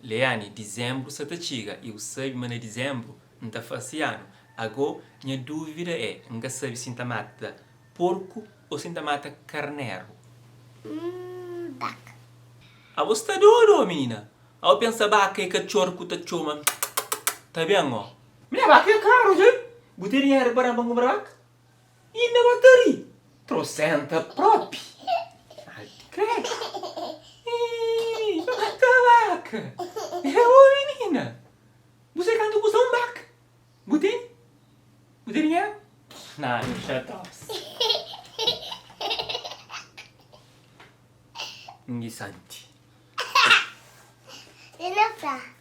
Leane, dizembru sa ta txiga i bu sabe ma na dizembru N ta fase anu. Ago, nha dúvida é, N ka sabe si N ta mata porku ô si N ta mata karneru. Hum, baka. Abo sta dodu, ó minina. Abo pensa baka é katxor ku ta txoma ta ben, ó. Minina, baka é karu, dja. Bu ten dinheru pa da-m pa N kunpra baka? Inda bo ta ri. Trosenta propi. Ai, kredu. Ih, pa mata baka. É, ó minina. Bu sai kantu kusta un baka. Bu tene? Bu ten dinheru? Na, nu xatos. Ngisanti. Dina fla.